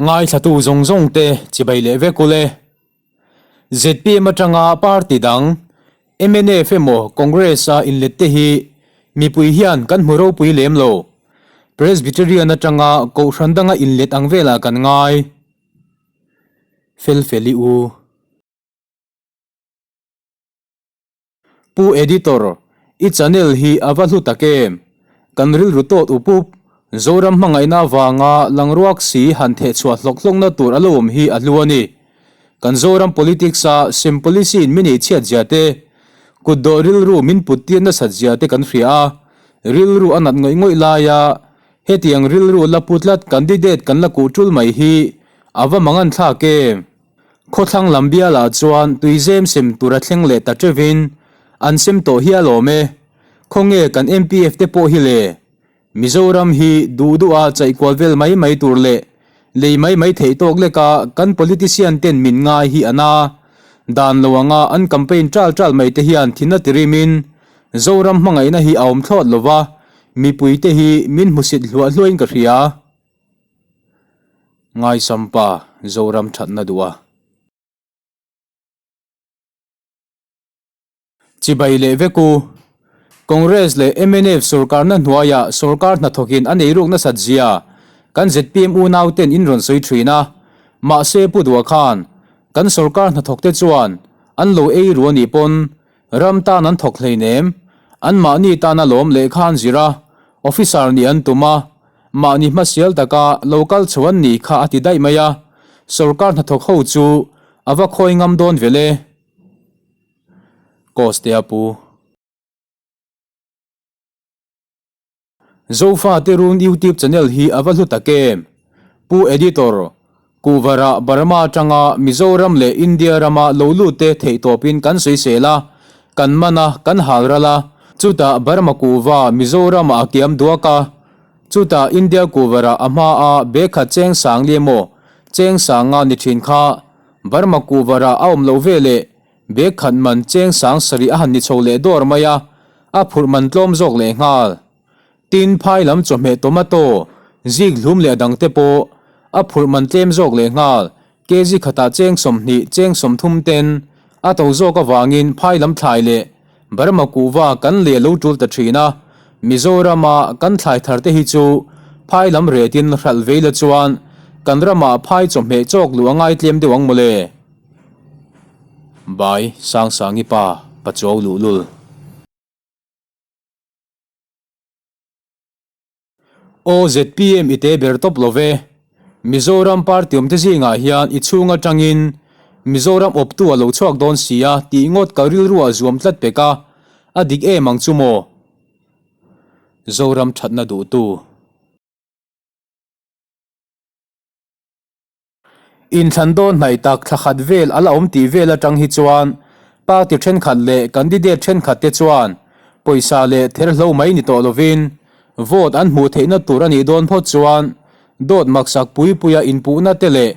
Ngaithlatu zawng zawng te chibai leh vek ule. Zpm atanga party dang, mnf emaw Congress a inlet te hi mipui hian kan hmu ropui lem lo. Presbyterian atanga Kohhran danga inlet ang velah kan ngai. Felfeli u. Pu Editor, i channel hi a va hlu tak em? Kan rilru tawt up up, Zoram hmangaihna avanga langruak si han thehchhuah hlawk hlawkna tur a lo awm hi a hlu a ni. Kan Zoram politics a sem policy in min eichhiat zia te, kutdawh rilru min put tir nasat zia te kan hria a, rilru a nat ngawih ngawih laia hetiang rilru la pu tlat candidate kan la kuh tul mai hi a va manganthlak em? Khawthlang lam bialah chuan tuizem sem tur a thleng leh ta teuhin an sem tawh hi a lawm e. Khawnge kan MPF te pawh hi le? Mizoram hi duh duha chaihkual vel mai mai tur leh lei mai mai theih tawk leka kan politician ten min ngai hi a na. Dan lo anga an campaign ṭal ṭal mai te hian thin a tirimin Zoram hmangaihna hi a awm thlawt lova, mipui te hi min hmusit hluah hluahin ka hria. Ngaisampa Zoram thatna duh a. Chibai leh vek u. Congress leh mnf sorkarna hnuaiah sorkar hnathawkin a nei ruk nasat zia kan zpm unauten in rawn sawi thin a. Mahse Pu Dua khan kan sorkar hnathawkte chuan an lo ei ru a nih pawn ram tan an thawk hleinem, anmahni tana lawm lehkha an zir a, officer nih an tum a, Mahni hmasial taka lo kal chho an nih kha a ti daih mai a, sorkar hnathawk ho chu a va khawi ngam dawn vel e. Kostea pu. Zofa te run YouTube channel hi a va hlu tak em? Pu Editor, Kuhvarah Burma atanga Mizoram leh India rama lo lut te theihtawpin kan sawisel a, kan man a, kan hal ral a, chutah Burma kuhva Mizoramah a kiam duak a, chutah India kuhvarah a hma a bag khat cheng sang li emaw cheng sang nga ni thin kha Burma kuhvarah a awm loh veleh bag khat man cheng sang sarih a han ni chho leh dawr mai a, a phurh man tlawm zawk leh nghal. Tin, phai lam chawhmeh tomato, zik hlum leh a dangte pawh a phurh man tlem zawk leh nghal, kg khatah cheng 20, cheng 30 ten a to zawk avangin phai lam thlai leh Burma kuhva kan leh lo tul ta thin a, Mizorama kan thlai thar te hi chu phai lam retin hralh vei la chuan kan ramah phai chawhmeh chawk luh a ngai tlem deuh ang mawle. Bai Sangsangi pa, Pachuau luhlul. Aw zpm i te ber tawp lo ve. Mizoram party awmte zingah hian i chhung atangin Mizoram awptu a lo chhuak dawn sia tih ngawt ka rilru ah zuam tlat pek a, a dik em ang chu maw? Zoram thatna duhtu. Inthlan dawn hnaih tak thla khat vel a la awm tih vel atang hi chuan party thenkhat leh candidate thenkhat te chuan pawisa leh therhlo mai ni tawh lovin vote an hmuh theihna tur a nih dawn phawt chuan dawt maksak pui puia inpuhna te leh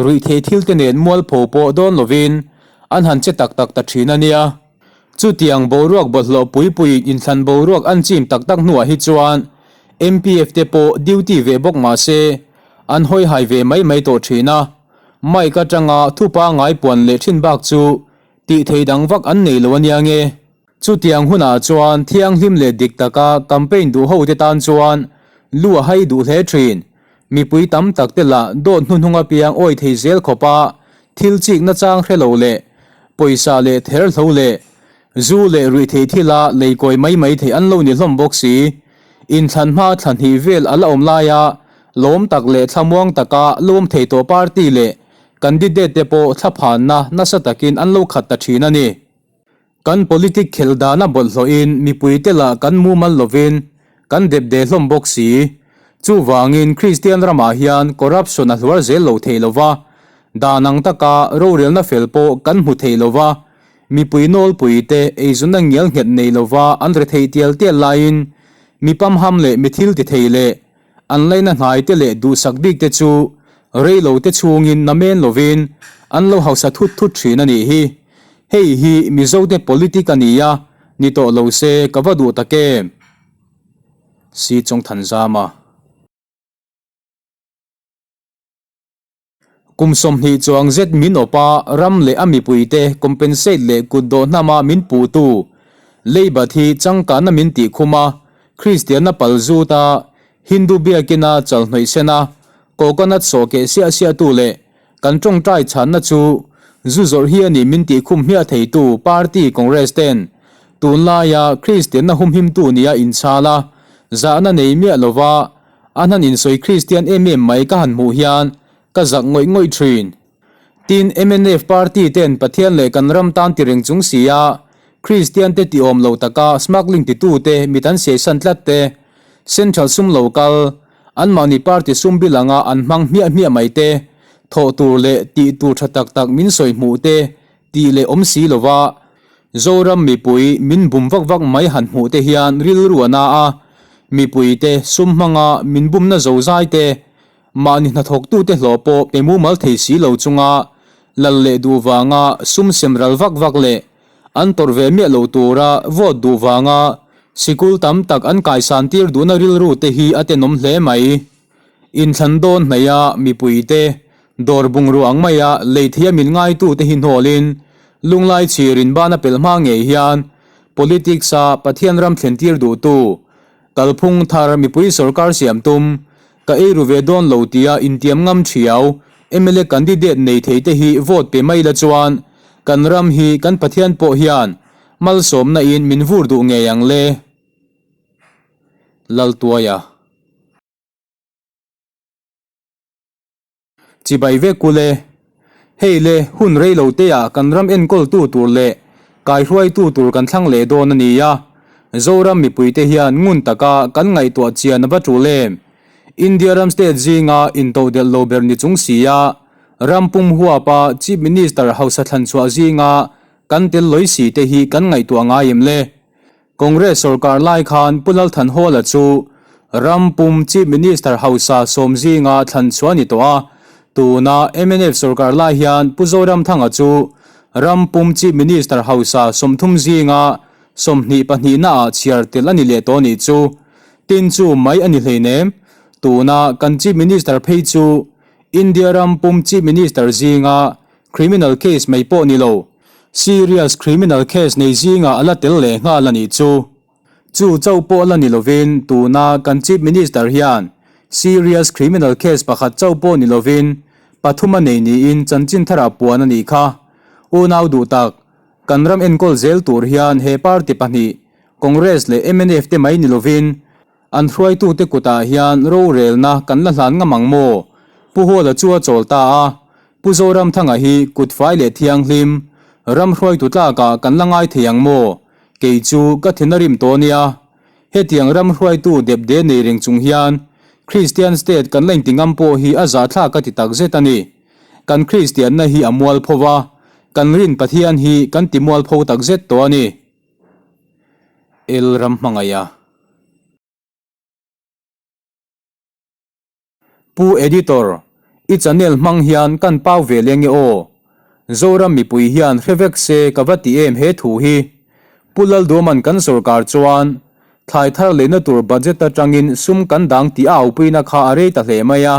ruihtheih thil te nen mualpho pawh dawn lovin an han che tak tak ta thin a nia. Chutiang boruak bawlhhlawh pui puiin inthlan boruak an chim tak tak hnuah hi chuan MPF te pawh duty ve bawk mah se an hawi hai ve mai mai tawh thin a, mic atanga thu pangngai puan leh thin bak chu tih thei dang vak an nei lo ania nge. Chutiang hunah chuan thianghlim leh dik taka campaign duh ho te tan chuan lu a hai duh hle thin. Mipui tam tak te lah dawt hnuhnung apiang awi thei zel khawpa thil chik nachang hre lo leh pawisa leh ther hlo leh zu leh ruih theih thila lei kawi mai mai theih an lo ni hlawm bawk si. Inthlan hma thla hnih vel a la awm laia lawm tak leh thlamuang taka lawm thei tawh party leh candidate te pawh thlaphanna nasa takin an lo khat ta thin a ni. Kan politic khelh dana bawlhhlawhin mipuite lah kan mumal lovin kan dep de hlawm bawk si. Chuvangin Kristian ramah hian corruption a hluar zel lo thei lova, dan ang taka rorelna fel pawh kan hmu thei lova, mipui nawlpuite eizunna ngial nghet nei lova an rethei tial tial laiin mi pamham leh mi thil ti thei leh An laina hnaite leh duhsak bikte chu reilote chhungin namen lovin an lo hausa thut thut thin a nih hi. Hei hi Mizote politic a ni a, ni tawh lo se ka va duh tak em? Si Chawngthanzama. Kum 20 chuang zet min awp a, ram leh a mipuite compensate leh kutdawh hnama min puhtu leibat hi changkanna min tih khum a, Kristianna pal zut a, Hindu biakina chal hnawih sen a, coconut sawh keh siah siahtu leh kan tawngtai chhanna chu zu zawrh hi a ni min tih khum hmiah theitu party Congress ten tunlaia Kristianna humhimtu nia inchhal a, zahna nei miah lova a hnan insawi Kristian em em mai ka han hmuh hian ka zak ngawih ngawih thin. Tin, mnf party ten Pathian leh kan ram tan ti reng chung si a, Kristian te ti awm lo taka smuggling titu te mit an siaisan tlat te, Central sum lo kal, anmahni party sum bil anga an hmang hmiah hmiah mai te, thawh tur leh tih tur tha tak tak min sawi hmuh te tih leh awm si lova Zoram mipui min bum vak vak mai han hmuh te hian rilru a na a, mipui te sum hmanga min bumna zozai te Mahni hnathawktute hlawh pawh pe mumal thei si lo chunga lal leh duh vanga sum sem ral vak vak leh an tawrh ve miah lo tura vote duh vanga sikul tam tak an kaisan tir duhna rilru te hi a tenawm hle mai. Inthlan dawn hnaia mipuite dawr bungrua ang maia lei theia min ngaitute hi hnawlin lunglai chhirin bana pelh hma ngei hian politics-a Pathian ram thlen tir duhtu Kalphung thar mipui sorkar siam tum, ka ei ru ve dawn lo tia intiam ngam thiau mla candidate nei thei te hi vote pe mai la chuan kan ram hi kan Pathian pawh hian malsawmna in min vur duh ngei ang le. Laltuaia. Chibai vek kul e. Hei le, hun rei lo te ah kan ram enkawltu tur leh kaihruaitu tur kan thlang leh dawn a ni a. Zoram mipuite hian ngun taka kan ngaihtuah chian a va tul em? India ram state zinga intodelh lo ber ni chung si a, ram pum huapa Chief Minister hausa thlanchhuah zinga kan tel lawi si te hi kan ngaihtuah ngai em le? Congress sorkar lai khan Pu Lalthanhawla chu ram pum Chief Minister hausa sawm zinga thlan chhuah a ni tawh a, tuna mnf sorkar lai hian Pu Zoramthanga chu ram pum Chief Minister hausa 30 zinga 22 naah chhiar tel a ni leh tawh a nih chu. Tin chu mai a ni hleinem, tuna kan Chief Minister phei chu India ram pum Chief Minister zinga Criminal case mai pawh ni lo, serious criminal case nei zingah a la tel leh nghal a nih chu. Chu chauh pawh la ni lovin tuna kan Chief Minister hian serious criminal case pakhat chauh pawh ni lovin pathum a nei niin chanchin tharah puan a nih kha. Unau duh tak, kan ram enkawl zel tur hian he party pahnih, Congress leh mnf te mai ni lovin, An hruaitute kutah hian rorelna kan la hlan ngam ang maw? Pu Hawla chu a chawl ta a, Pu Zoramthanga hi kut fai leh thianghlim, ram hruaitu tlakah kan la ngai thei ang maw? Kei chu ka thin a rim tawh nia. Hetiang ram hruaitu depde nei reng chung hian Kristian state kan la inti ngam pawh hi a zahthlak ka ti takzet a ni. Kan Kristianna hi a mualpho va, kan rin Pathian hi kan ti mualpho takzet tawh a ni. El ram hmangaih a. Pu Editor, i channel hmang hian kan pau ve leng e aw. Zoram mipui hian hre vek se ka va ti em he thu hi. Pu Lalduaman kan sorkar chuan thlai thar leina tur budget atangin sum kan dang tih a aupuina kha a rei ta hle mai a.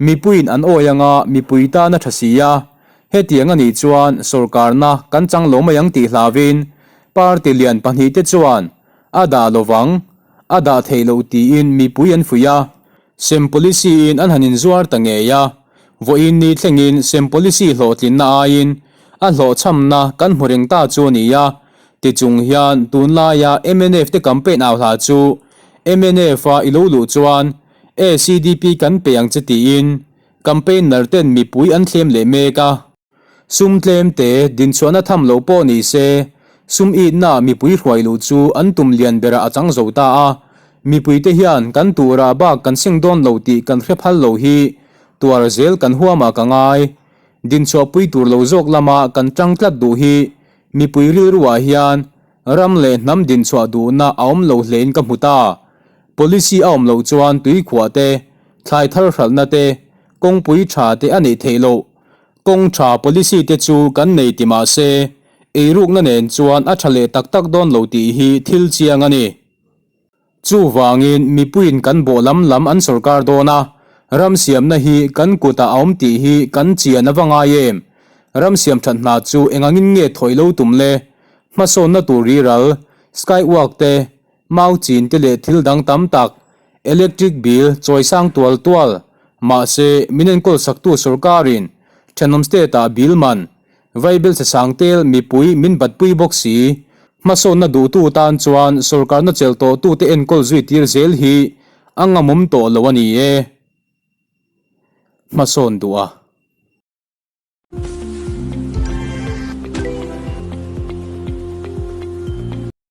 Mipuiin an awi anga mipui tan a tha si a, hetiang a nih chuan sorkarna kan chang lo mai ang tih hlauvin party lian pahnihte chuan a dah lovang, a dah theih loh tiin mipui an fuih a, sem policy-in an han inzuar ta ngei a, vawiin ni thlengin sem policy hlawhtlinna aiin a hlawhchhamna kan hmu reng ta chu a ni a, tichung hian tunlaia mnf te campaign au hla chu mnf-a i lo luh chuan ACDP kan pe ang che tiin campaigner ten mipui an thlem leh mek a. Sum tlem te dinchhuahna tham loh pawh ni se, sum itna mipui hruai luh chu an tum lian berah a chang zo ta a. Mipuite hian kan turah bak kan seng dawn lo tih kan hre phal lo hi tuar zel kan huamah ka ngai. Dinchhuahpui tur lo zawk lama kan tang tlat duh hi mipui rilruah hian Ram leh hnam dinchhuah duhna a awm lo hlein ka hmu ta. Policy a awm loh chuan tuikhuah te, thlai thar hralhna te, kawngpui tha te a neih theih loh. Kawng tha policy te chu kan nei ti mah se, eirukna nen chuan a tha leh tak tak dawn lo tih hi thil chiang a ni. Chuvangin mipuiin kan bawh lam lam an sorkar dawn a, Ram siamna hi kan kutah a awm tih hi kan chian a va ngai em? Ram siam that hna chu engangin nge thawih lo tum le? Hmasawnna tur riral, skywalk te, mau chin te leh thil dang tam tak, electric bill chawi sang tual tual, mahse min enkawl saktu sorkarin thenawm state ah bill man, Vaibel che sang tel mipui min batpui bawk si. Hmasawnna duhtu tan chuan sorkarna chelh tawhtute enkawl zui tir zel hi a ngamawm tawh lo a ni e. Hmasawn duh a.